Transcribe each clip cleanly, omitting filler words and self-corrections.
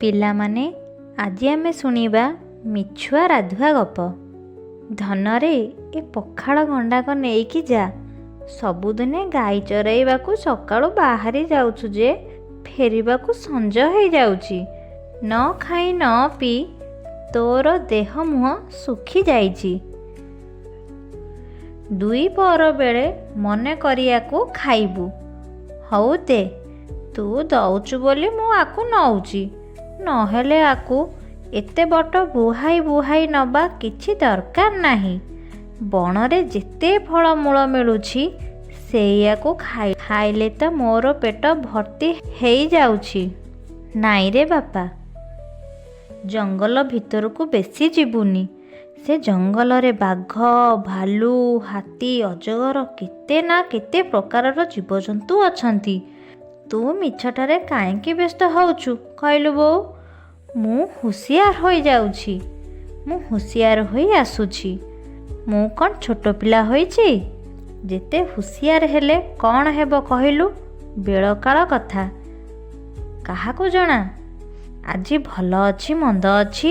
ପିଲାମାନେ, ଆଜି ଆମେ ଶୁଣିବା ମିଛୁଆ ରାଧୁଆ ଗପ। ଧନରେ, ଏ ପଖାଳ ଗଣ୍ଡାକ ନେଇକି ଯା। ସବୁଦିନେ ଗାଈ ଚରାଇବାକୁ ସକାଳୁ ବାହାରି ଯାଉଛୁ ଯେ ଫେରିବାକୁ ସଞ୍ଜ ହେଇଯାଉଛି। ନ ଖାଇ ନ ପିଇ ତୋର ଦେହ ମୁହଁ ଶୁଖି ଯାଇଛି। ଦୁଇ ପହର ବେଳେ ମନେ କରିବାକୁ ଖାଇବୁ। ହଉ ଦେ, ତୁ ଦଉଛୁ ବୋଲି ମୁଁ ଆକୁ ନଉଛି, ନହେଲେ ଆକୁ ଏତେ ବଟ ବୁହାଇ ବୁହାଇ ନବା କିଛି ଦରକାର ନାହିଁ। ବଣରେ ଯେତେ ଫଳମୂଳ ମିଳୁଛି ସେଇଆକୁ ଖାଇଲେ ତ ମୋର ପେଟ ଭର୍ତ୍ତି ହେଇଯାଉଛି। ନାଇଁରେ ବାପା, ଜଙ୍ଗଲ ଭିତରକୁ ବେଶୀ ଯିବୁନି। ସେ ଜଙ୍ଗଲରେ ବାଘ, ଭାଲୁ, ହାତୀ, ଅଜଗର କେତେ ନା କେତେ ପ୍ରକାରର ଜୀବଜନ୍ତୁ ଅଛନ୍ତି। ତୁ ମିଛଟାରେ କାହିଁକି ବ୍ୟସ୍ତ ହେଉଛୁ କହିଲୁ ବୋଉ? ମୁଁ ହୁସିଆର ହୋଇଯାଉଛି, ମୁଁ ହୁସିଆର ହୋଇ ଆସୁଛି। ମୁଁ କ'ଣ ଛୋଟ ପିଲା ହୋଇଛି? ଯେତେ ହୁସିଆର ହେଲେ କ'ଣ ହେବ କହିଲୁ? ବେଳକାଳ କଥା କାହାକୁ ଜଣା? ଆଜି ଭଲ ଅଛି, ମନ୍ଦ ଅଛି।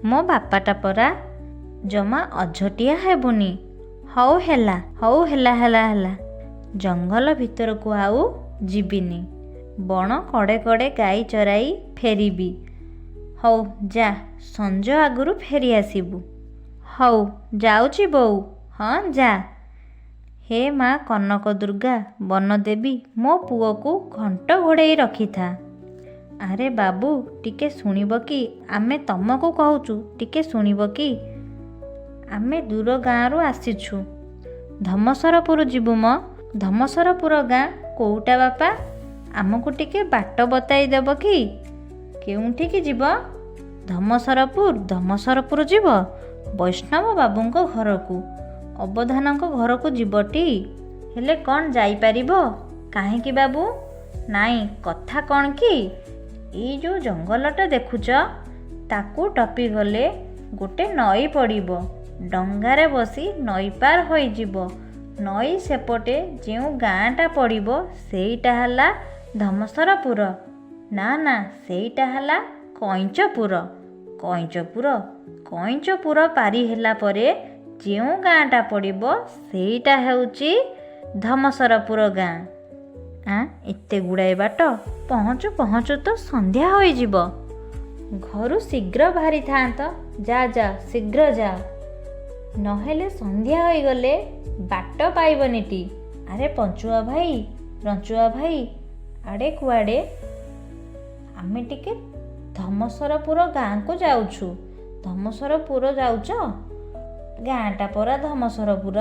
ମୋ ବାପାଟା ପରା। ଜମା ଅଝଟିଆ ହେବୁନି। ହଉ ହେଲା, ହଉ ହେଲା, ହେଲା ହେଲା। ଜଙ୍ଗଲ ଭିତରକୁ ଆଉ ଯିବିନି। ବଣ କଡ଼େ କଡ଼େ ଗାଈ ଚରାଇ ଫେରିବି। ହଉ ଯା, ସଞ୍ଜ ଆଗରୁ ଫେରି ଆସିବୁ। ହଉ ଯାଉଛି ବୋଉ। ହଁ ଯା। ହେ ମା କନକ ଦୁର୍ଗା, ବନଦେବୀ, ମୋ ପୁଅକୁ ଘଣ୍ଟ ଘୋଡ଼େଇ ରଖିଥା। ଆରେ ବାବୁ, ଟିକେ ଶୁଣିବ କି? ଆମେ ତମକୁ କହୁଛୁ, ଟିକେ ଶୁଣିବ କି? ଆମେ ଦୂର ଗାଁରୁ ଆସିଛୁ, ଧମସରପୁର ଯିବୁ ମ। ଧମସରପୁର ଗାଁ କୋଉଟା ବାପା? ଆମକୁ ଟିକେ ବାଟ ବତାଇ ଦେବ କି? କେଉଁଠିକି ଯିବ? ଧମସରପୁର। ଧମସରପୁର ଯିବ? ବୈଷ୍ଣବ ବାବୁଙ୍କ ଘରକୁ, ଅବଧାନଙ୍କ ଘରକୁ ଯିବଟି? ହେଲେ କ'ଣ ଯାଇପାରିବ? କାହିଁକି ବାବୁ? ନାଇଁ, କଥା କ'ଣ କି, ଏଇ ଯେଉଁ ଜଙ୍ଗଲଟା ଦେଖୁଛ, ତାକୁ ଟପିଗଲେ ଗୋଟେ ନଈ ପଡ଼ିବ। ଡଙ୍ଗାରେ ବସି ନଈ ପାର ହୋଇଯିବ। ନଈ ସେପଟେ ଯେଉଁ ଗାଁଟା ପଡ଼ିବ ସେଇଟା ହେଲା ଧମସରପୁର। ନା ନା, ସେଇଟା ହେଲା କଇଁଚପୁର। କଇଁଚପୁର, କଇଁଚପୁର ପାରି ହେଲା ପରେ ଯେଉଁ ଗାଁଟା ପଡ଼ିବ ସେଇଟା ହେଉଛି ଧମସରପୁର ଗାଁ। ଆଁ, ଏତେ ଗୁଡ଼ାଏ ବାଟ! ପହଞ୍ଚୁ ପହଞ୍ଚୁ ତ ସନ୍ଧ୍ୟା ହୋଇଯିବ। ଘରୁ ଶୀଘ୍ର ବାହାରିଥାନ୍ତ। ଯା ଯା, ଶୀଘ୍ର ଯାଅ, ନହେଲେ ସନ୍ଧ୍ୟା ହୋଇଗଲେ ବାଟ ପାଇବନିଟି। ଆରେ ପଞ୍ଚୁଆ ଭାଇ, ରଞ୍ଚୁଆ ଭାଇ, ଆଡ଼େ କୁଆଡ଼େ? ଆମେ ଟିକେ ଧମସରପୁର ଗାଁକୁ ଯାଉଛୁ। ଧମସରପୁର ଯାଉଛ? ଗାଁଟା ପରା ଧମସରପୁର।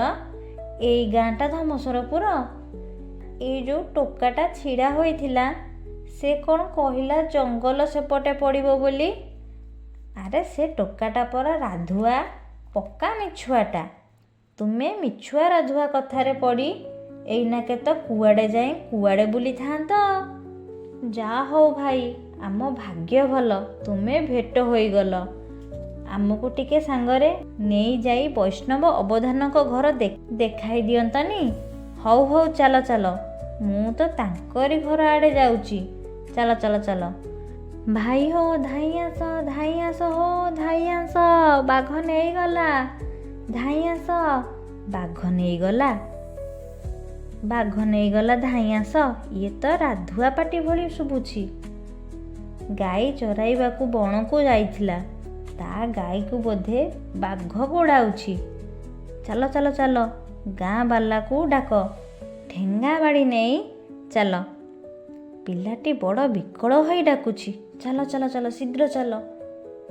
ଏଇ ଗାଁଟା ଧମସରପୁର? ଏଇ ଯେଉଁ ଟୋକାଟା ଛିଡ଼ା ହୋଇଥିଲା, ସେ କ'ଣ କହିଲା ଜଙ୍ଗଲ ସେପଟେ ପଡ଼ିବ ବୋଲି? ଆରେ ସେ ଟୋକାଟା ପରା ରାଧୁଆ, ପକ୍କା ମିଛୁଆଟା। ତୁମେ ମିଛୁଆ ରାଧୁଆ କଥାରେ ପଡ଼ି ଏଇନାକେ ତ କୁଆଡ଼େ ଯାଇ କୁଆଡ଼େ ବୁଲିଥାନ୍ତ। ଯା ହଉ ଭାଇ, ଆମ ଭାଗ୍ୟ ଭଲ, ତୁମେ ଭେଟ ହୋଇଗଲ। ଆମକୁ ଟିକେ ସାଙ୍ଗରେ ନେଇଯାଇ ବୈଷ୍ଣବ ଅବଧାନଙ୍କ ଘର ଦେଖାଇ ଦିଅନ୍ତନି? ହଉ ହଉ, ଚାଲ ଚାଲ, ମୁଁ ତ ତାଙ୍କରି ଘର ଆଡ଼େ ଯାଉଛି। ଚାଲ ଚାଲ ଚାଲ। ଭାଇ ହୋ, ଧାଇଁ ଆସ, ଧାଇଁ ଆସ ହୋ, ଧାଇଁ ଆସ, ବାଘ ନେଇଗଲା, ଧାଇଁ ଆସ। ବାଘ ନେଇଗଲା, ବାଘ ନେଇଗଲା, ଧାଇଁ ଆସ। ଇଏ ତ ରାଧୁଆ ପାଟି ଭଳି ଶୁଭୁଛି। ଗାଈ ଚରାଇବାକୁ ବଣକୁ ଯାଇଥିଲା, ତା ଗାଈକୁ ବୋଧେ ବାଘ ଗୋଡ଼ାଉଛି। ଚାଲ ଚାଲ ଚାଲ, ଗାଁ ବାଲାକୁ ଡାକ, ଠେଙ୍ଗା ବାଡ଼ି ନେଇ ଚାଲ। ପିଲାଟି ବଡ଼ ବିକଳ ହୋଇ ଡାକୁଛି, ଚାଲ ଚାଲ ଚାଲ, ଶୀଘ୍ର ଚାଲ।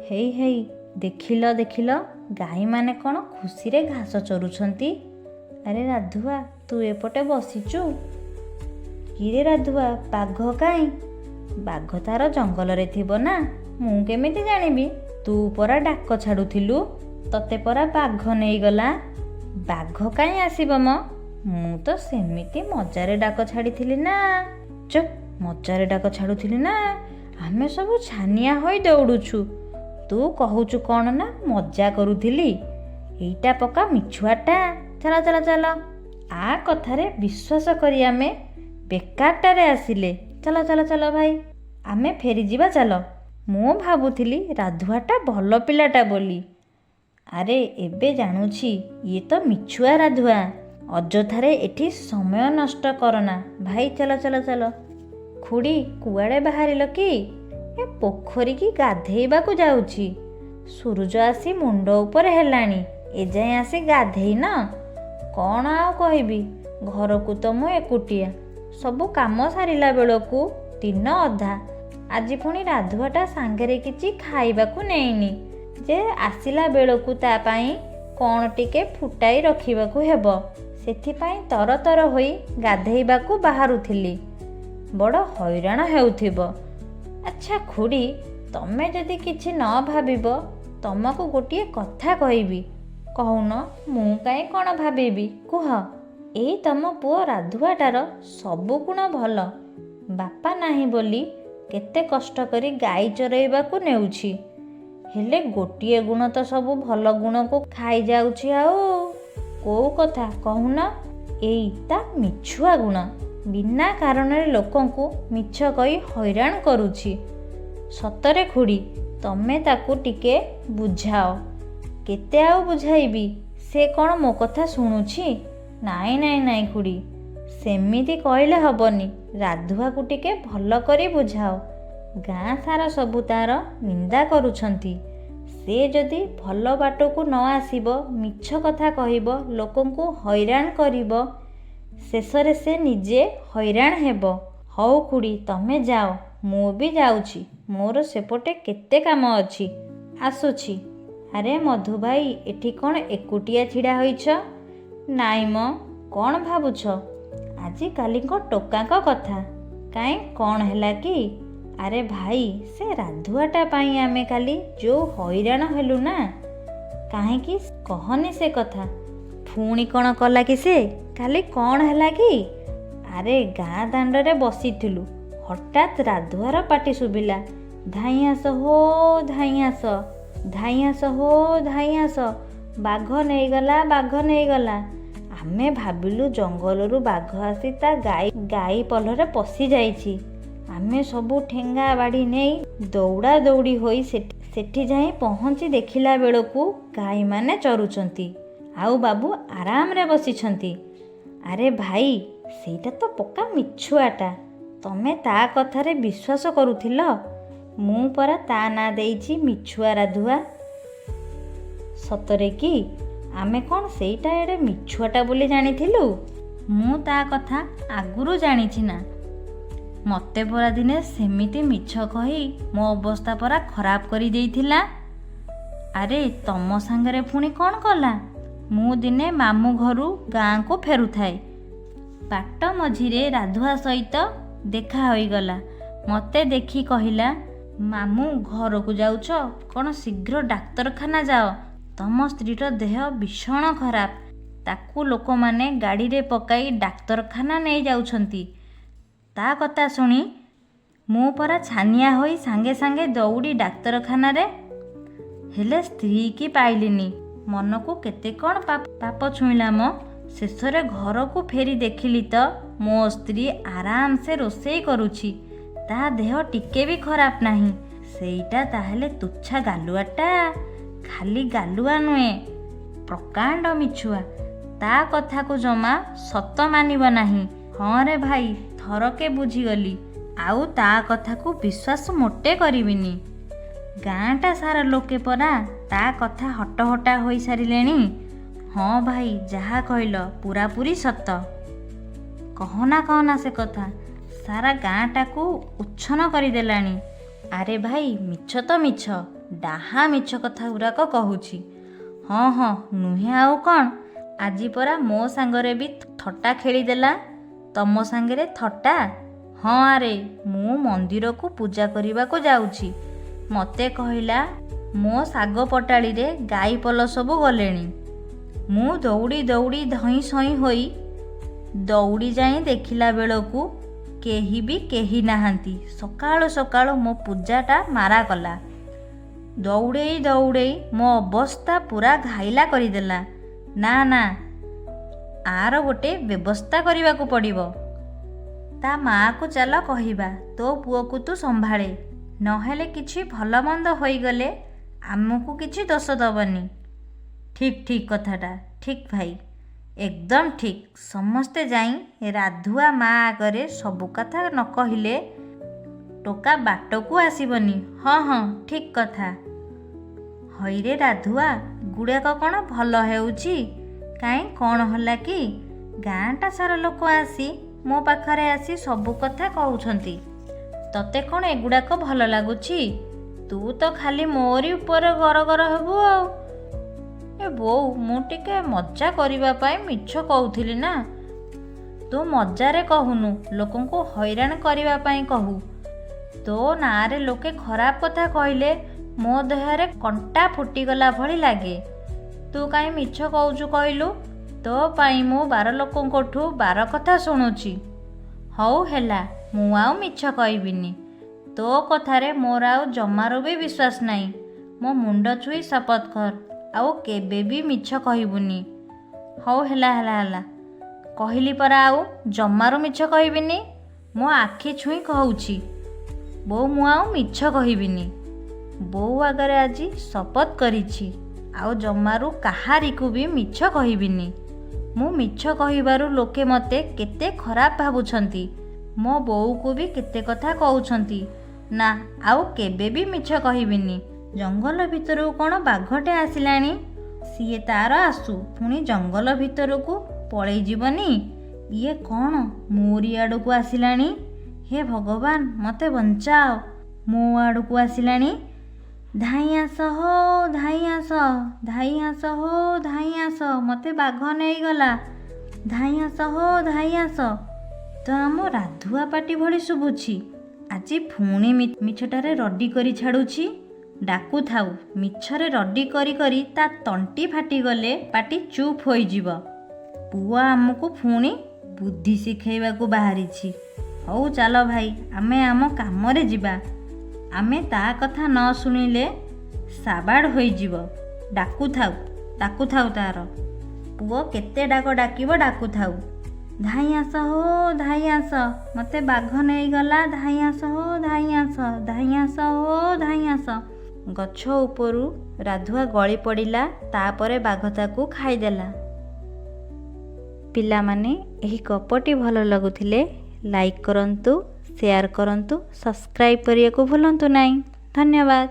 ହେଇ ହେଇ, ଦେଖିଲ ଦେଖିଲ, ଗାଈମାନେ କ'ଣ ଖୁସିରେ ଘାସ ଚରୁଛନ୍ତି। ଆରେ ରାଧୁଆ, ତୁ ଏପଟେ ବସିଛୁ? କିରେ ରାଧୁଆ, ବାଘ କାହିଁ? ବାଘ ତାର ଜଙ୍ଗଲରେ ଥିବ ନା, ମୁଁ କେମିତି ଜାଣିବି? ତୁ ପରା ଡାକ ଛାଡ଼ୁଥିଲୁ, ତତେ ପରା ବାଘ ନେଇଗଲା। ବାଘ କାହିଁ ଆସିବ ମ? ମୁଁ ତ ସେମିତି ମଜାରେ ଡାକ ଛାଡ଼ିଥିଲି ନା। ଚୁପ୍, ମଜାରେ ଡାକ ଛାଡ଼ୁଥିଲି ନା? ଆମେ ସବୁ ଛାନିଆ ହୋଇ ଦୌଡ଼ୁଛୁ, ତୁ କହୁଛୁ କ'ଣ ନା ମଜା କରୁଥିଲି। ଏଇଟା ପକ୍କା ମିଛୁଆଟା। ଚାଲ ଚାଲ ଚାଲ, ଆ କଥାରେ ବିଶ୍ୱାସ କରି ଆମେ ବେକାରଟାରେ ଆସିଲେ। ଚାଲ ଚାଲ ଚାଲ ଭାଇ। ଆମେ ଫେରିଯିବା ଚାଲ। ମୁଁ ଭାବୁଥିଲି ରାଧୁଆଟା ଭଲ ପିଲାଟା ବୋଲି। ଆରେ ଏବେ ଜାଣୁଛି ଇଏ ତ ମିଛୁଆ ରାଧୁଆ। ଅଯଥାରେ ଏଠି ସମୟ ନଷ୍ଟ କରନା ଭାଇ, ଚାଲ ଚାଲ ଚାଲ। ଖୁଡ଼ି, କୁଆଡ଼େ ବାହାରିଲ କି? ଏ ପୋଖରୀକି ଗାଧେଇବାକୁ ଯାଉଛି। ସୂରୁଜ ଆସି ମୁଣ୍ଡ ଉପରେ ହେଲାଣି, ଏଯାଏଁ ଆସି ଗାଧେଇନ? କ'ଣ ଆଉ କହିବି, ଘରକୁ ତ ମୁଁ ଏକୁଟିଆ, ସବୁ କାମ ସାରିଲା ବେଳକୁ ଦିନ ଅଧା। ଆଜି ପୁଣି ରାଧୁଆଟା ସାଙ୍ଗରେ କିଛି ଖାଇବାକୁ ନେଇନି ଯେ ଆସିଲା ବେଳକୁ ତା ପାଇଁ କ'ଣ ଟିକେ ଫୁଟାଇ ରଖିବାକୁ ହେବ। ସେଥିପାଇଁ ତରତର ହୋଇ ଗାଧେଇବାକୁ ବାହାରୁଥିଲି। ବଡ଼ ହଇରାଣ ହେଉଥିବ। ଆଚ୍ଛା ଖୁଡ଼ି, ତମେ ଯଦି କିଛି ନ ଭାବିବ ତମକୁ ଗୋଟିଏ କଥା କହିବି। କହୁନ, ମୁଁ କାହିଁ କ'ଣ ଭାବିବି, କୁହ। ଏଇ ତମ ପୁଅ ରାଧୁଆଟାର ସବୁ ଗୁଣ ଭଲ। ବାପା ନାହିଁ ବୋଲି କେତେ କଷ୍ଟ କରି ଗାଈ ଚରେଇବାକୁ ନେଉଛି। ହେଲେ ଗୋଟିଏ ଗୁଣ ତ ସବୁ ଭଲ ଗୁଣକୁ ଖାଇଯାଉଛି। ଆଉ କୋଉ କଥା କହୁନ? ଏଇ ତା ମିଛୁଆ ଗୁଣ। ବିନା କାରଣରେ ଲୋକଙ୍କୁ ମିଛ କହି ହଇରାଣ କରୁଛି। ସତରେ ଖୁଡ଼ି, ତମେ ତାକୁ ଟିକେ ବୁଝାଅ। କେତେ ଆଉ ବୁଝାଇବି, ସେ କ'ଣ ମୋ କଥା ଶୁଣୁଛି? ନାଇଁ ନାଇଁ ନାଇଁ ଖୁଡ଼ି, ସେମିତି କହିଲେ ହବନି। ରାଧୁଆକୁ ଟିକେ ଭଲ କରି ବୁଝାଅ। ଗାଁ ସାରା ସବୁ ତାର ନିନ୍ଦା କରୁଛନ୍ତି। ସେ ଯଦି ଭଲ ବାଟକୁ ନ ଆସିବ, ମିଛ କଥା କହିବ, ଲୋକଙ୍କୁ ହଇରାଣ କରିବ, ଶେଷରେ ସେ ନିଜେ ହଇରାଣ ହେବ। ହଉ ଖୁଡ଼ି, ତମେ ଯାଅ, ମୁଁ ବି ଯାଉଛି, ମୋର ସେପଟେ କେତେ କାମ ଅଛି। ଆସୁଛି। ଆରେ ମଧୁ ଭାଇ, ଏଠି କ'ଣ ଏକୁଟିଆ ଛିଡ଼ା ହୋଇଛ? ନାଇଁ ମ, କ'ଣ ଭାବୁଛ ଆଜିକାଲିଙ୍କ ଟୋକାଙ୍କ କଥା? କାଇଁ, କ'ଣ ହେଲା କି? ଆରେ ଭାଇ, ସେ ରାଧୁଆଟା ପାଇଁ ଆମେ କାଲି ଯୋଉ ହଇରାଣ ହେଲୁ ନା, କାହିଁକି କହନି ସେ କଥା। ପୁଣି କ'ଣ କଲା କି ସେ? କାଲି କ'ଣ ହେଲା କି? ଆରେ ଗାଁ ଦାଣ୍ଡରେ ବସିଥିଲୁ, ହଠାତ୍ ରାଧୁଆର ପାଟି ଶୁଭିଲା, ଧାଇଁ ଆସ ହୋ, ଧାଇଁ ଆସ, ଧାଇଁ ଆସ ହୋ, ଧାଇଁ ଆସ, ବାଘ ନେଇଗଲା, ବାଘ ନେଇଗଲା। ଆମେ ଭାବିଲୁ ଜଙ୍ଗଲରୁ ବାଘ ଆସି ତା ଗାଈ ପଲରେ ପଶିଯାଇଛି। ଆମେ ସବୁ ଠେଙ୍ଗା ବାଡ଼ି ନେଇ ଦୌଡ଼ା ଦୌଡ଼ି ହୋଇ ସେଠି ଯାଇ ପହଞ୍ଚି ଦେଖିଲା ବେଳକୁ ଗାଈମାନେ ଚରୁଛନ୍ତି ଆଉ ବାବୁ ଆରାମରେ ବସିଛନ୍ତି। ଆରେ ଭାଇ, ସେଇଟା ତ ପକ୍କା ମିଛୁଆଟା। ତମେ ତା କଥାରେ ବିଶ୍ୱାସ କରୁଥିଲ? ମୁଁ ପରା ତା ନାଁ ଦେଇଛି ମିଛୁଆ ରାଧୁଆ। ସତରେ କି? ଆମେ କ'ଣ ସେଇଟା ଏଡ଼େ ମିଛୁଆଟା ବୋଲି ଜାଣିଥିଲୁ? ମୁଁ ତା କଥା ଆଗରୁ ଜାଣିଛି ନା। ମୋତେ ପରା ଦିନେ ସେମିତି ମିଛ କହି ମୋ ଅବସ୍ଥା ପରା ଖରାପ କରିଦେଇଥିଲା। ଆରେ ତମ ସାଙ୍ଗରେ ପୁଣି କ'ଣ କଲା? ମୁଁ ଦିନେ ମାମୁଁ ଘରୁ ଗାଁକୁ ଫେରୁଥାଏ, ବାଟ ମଝିରେ ରାଧୁଆ ସହିତ ଦେଖା ହୋଇଗଲା। ମୋତେ ଦେଖି କହିଲା, ମାମୁଁ ଘରକୁ ଯାଉଛ କ'ଣ? ଶୀଘ୍ର ଡାକ୍ତରଖାନା ଯାଅ, ତମ ସ୍ତ୍ରୀର ଦେହ ଭୀଷଣ ଖରାପ, ତାକୁ ଲୋକମାନେ ଗାଡ଼ିରେ ପକାଇ ଡାକ୍ତରଖାନା ନେଇଯାଉଛନ୍ତି। ତା କଥା ଶୁଣି ମୁଁ ପରା ଛାନିଆ ହୋଇ ସାଙ୍ଗେ ସାଙ୍ଗେ ଦୌଡ଼ି ଡାକ୍ତରଖାନାରେ, ହେଲେ ସ୍ତ୍ରୀକି ପାଇଲିନି। ମନକୁ କେତେ କ'ଣ ପାପ ଛୁଇଁଲା ମ। ଶେଷରେ ଘରକୁ ଫେରି ଦେଖିଲି ତ ମୋ ସ୍ତ୍ରୀ ଆରାମସେ ରୋଷେଇ କରୁଛି, ତା ଦେହ ଟିକେ ବି ଖରାପ ନାହିଁ। ସେଇଟା ତାହେଲେ ତୁଚ୍ଛା ଗାଲୁଆଟା। ଖାଲି ଗାଲୁଆ ନୁହେଁ, ପ୍ରକାଣ୍ଡ ମିଛୁଆ। ତା କଥାକୁ ଜମା ସତ ମାନିବ ନାହିଁ। ହଁ ରେ ଭାଇ, ଥରକେ ବୁଝିଗଲି, ଆଉ ତା କଥାକୁ ବିଶ୍ୱାସ ମୋଟେ କରିବିନି। ଗାଁଟା ସାରା ଲୋକେ ପରା ତା କଥା ହଟହଟା ହୋଇସାରିଲେଣି। ହଁ ଭାଇ, ଯାହା କହିଲ ପୁରାପୁରି ସତ। କହନା କହନା ସେ କଥା, ସାରା ଗାଁଟାକୁ ଉଚ୍ଛନ୍ନ କରିଦେଲାଣି। ଆରେ ଭାଇ, ମିଛ ତ ମିଛ, ଡାହା ମିଛ କଥା ଗୁଡ଼ାକ କହୁଛି। ହଁ ହଁ, ନୁହେଁ ଆଉ କ'ଣ? ଆଜି ପରା ମୋ ସାଙ୍ଗରେ ବି ଥଟ୍ଟା ଖେଳିଦେଲା। ତମ ସାଙ୍ଗରେ ଥଟ୍ଟା? ହଁ ଆରେ, ମୁଁ ମନ୍ଦିରକୁ ପୂଜା କରିବାକୁ ଯାଉଛି, ମୋତେ କହିଲା ମୋ ଶାଗ ପଟାଳିରେ ଗାଈ ପଲ ସବୁ ଗଲେଣି। ମୁଁ ଦୌଡ଼ି ଦୌଡ଼ି ଧଇଁ ସଇଁ ହୋଇ ଦୌଡ଼ି ଯାଇ ଦେଖିଲା ବେଳକୁ କେହି ବି କେହି ନାହାନ୍ତି। ସକାଳୁ ସକାଳୁ ମୋ ପୂଜାଟା ମାରା କଲା। ଦୌଡ଼େଇ ଦୌଡ଼େଇ ମୋ ଅବସ୍ଥା ପୁରା ଘାଇଲା କରିଦେଲା। ନା ନା, ଆର ଗୋଟେ ବ୍ୟବସ୍ଥା କରିବାକୁ ପଡ଼ିବ। ତା ମାଆକୁ ଚାଲ କହିବା, ତୋ ପୁଅକୁ ତୁ ସମ୍ଭାଳେ, ନହେଲେ କିଛି ଭଲମନ୍ଦ ହୋଇଗଲେ ଆମକୁ କିଛି ଦୋଷ ଦବନି। ଠିକ୍ ଠିକ୍, କଥାଟା ଠିକ୍ ଭାଇ, ଏକଦମ ଠିକ୍। ସମସ୍ତେ ଯାଇ ରାଧୁଆ ମା ଆଗରେ ସବୁ କଥା ନ କହିଲେ ଟୋକା ବାଟକୁ ଆସିବନି। ହଁ ହଁ, ଠିକ୍ କଥା। ହଇରେ ରାଧୁଆ, ଗୁଡ଼ାକ କ'ଣ ଭଲ ହେଉଛି? କାଇଁ, କ'ଣ ହେଲା କି? ଗାଁଟା ସାରା ଲୋକ ଆସି ମୋ ପାଖରେ ଆସି ସବୁ କଥା କହୁଛନ୍ତି। ତତେ କ'ଣ ଏଗୁଡ଼ାକ ଭଲ ଲାଗୁଛି? ତୁ ତ ଖାଲି ମୋରି ଉପରେ ଗରଗର ହେବୁ ଆଉ। ଏ ବୋଉ, ମୁଁ ଟିକେ ମଜା କରିବା ପାଇଁ ମିଛ କହୁଥିଲି ନା। ତୁ ମଜାରେ କହୁନୁ, ଲୋକଙ୍କୁ ହଇରାଣ କରିବା ପାଇଁ କହୁ। ତୋ ନାଁରେ ଲୋକେ ଖରାପ କଥା କହିଲେ ମୋ ଦେହରେ କଣ୍ଟା ଫୁଟିଗଲା ଭଳି ଲାଗେ। ତୁ କାହିଁ ମିଛ କହୁଛୁ କହିଲୁ? ତୋ ପାଇଁ ମୁଁ 12 ଲୋକଙ୍କଠୁ 12 କଥା ଶୁଣୁଛି। ହଉ ହେଲା, ମୁଁ ଆଉ ମିଛ କହିବିନି। ତୋ କଥାରେ ମୋର ଆଉ ଜମାରୁ ବି ବିଶ୍ୱାସ ନାହିଁ। ମୋ ମୁଣ୍ଡ ଛୁଇଁ ଶପଥ କର, ଆଉ କେବେ ବି ମିଛ କହିବୁନି। ହଉ ହେଲା ହେଲା ହେଲା, କହିଲି ପରା ଆଉ ଜମାରୁ ମିଛ କହିବିନି। ମୋ ଆଖି ଛୁଇଁ କହୁଛି ବୋଉ, ମୁଁ ଆଉ ମିଛ କହିବିନି। ବୋଉ ଆଗରେ ଆଜି ଶପଥ କରିଛି, ଆଉ ଜମାରୁ କାହାରିକୁ ବି ମିଛ କହିବିନି। ମୁଁ ମିଛ କହିବାରୁ ଲୋକେ ମୋତେ କେତେ ଖରାପ ଭାବୁଛନ୍ତି, ମୋ ବୋଉକୁ ବି କେତେ କଥା କହୁଛନ୍ତି। ନା, ଆଉ କେବେ ବି ମିଛ କହିବିନି। ଜଙ୍ଗଲ ଭିତରକୁ କ'ଣ ବାଘଟେ ଆସିଲାଣି? ସିଏ ତାର ଆସୁ, ପୁଣି ଜଙ୍ଗଲ ଭିତରକୁ ପଳେଇ ଯିବନି। ଇଏ କ'ଣ ମୋରି ଆଡ଼କୁ ଆସିଲାଣି? ହେ ଭଗବାନ, ମୋତେ ବଞ୍ଚାଅ, ମୋ ଆଡ଼କୁ ଆସିଲାଣି। ଧାଇଁ ଆସ ହୋ, ଧାଇଁ ଆସ, ଧାଇଁ ଆସ ହୋ, ଧାଇଁ ଆସ, ମୋତେ ବାଘ ନେଇଗଲା, ଧାଇଁ ଆସ ହୋ, ଧାଇଁ ଆସ। ତ ଆମ ରାଧୁଆ ପାଟି ଭଳି ଶୁଭୁଛି। ଆଜି ପୁଣି ମିଛଟାରେ ରଡ଼ି କରି ଛାଡ଼ୁଛି। ଡାକୁଥାଉ, ମିଛରେ ରଡ଼ି କରି କରି ତା ତଣ୍ଟି ଫାଟିଗଲେ ପାଟି ଚୁପ୍ ହୋଇଯିବ। ପୁଅ ଆମକୁ ପୁଣି ବୁଦ୍ଧି ଶିଖେଇବାକୁ ବାହାରିଛି। ହଉ ଚାଲ ଭାଇ, ଆମେ ଆମ କାମରେ ଯିବା। ଆମେ ତା କଥା ନ ଶୁଣିଲେ ସାବାଡ଼ ହୋଇଯିବ। ଡାକୁଥାଉ, ଡାକୁଥାଉ, ତାର ପୁଅ କେତେ ଡାକ ଡାକିବ, ଡାକୁଥାଉ। ଧାଇଁ ଆସ ହୋ, ଧାଇଁ ଆସ, ମୋତେ ବାଘ ନେଇଗଲା, ଧାଇଁ ଆସ ହୋ, ଧାଇଁ ଆସ, ଧାଇଁ ଆସ ହୋ, ଧାଇଁ ଆସ। ଗଛ ଉପରୁ ରାଧୁଆ ଗଳି ପଡ଼ିଲା, ତାପରେ ବାଘ ତାକୁ ଖାଇଦେଲା। ପିଲାମାନେ, ଏହି ଗପଟି ଭଲ ଲାଗୁଥିଲେ ଲାଇକ୍ କରନ୍ତୁ, ସେୟାର କରନ୍ତୁ, ସବସ୍କ୍ରାଇବ୍ କରିବାକୁ ଭୁଲନ୍ତୁ ନାହିଁ। ଧନ୍ୟବାଦ।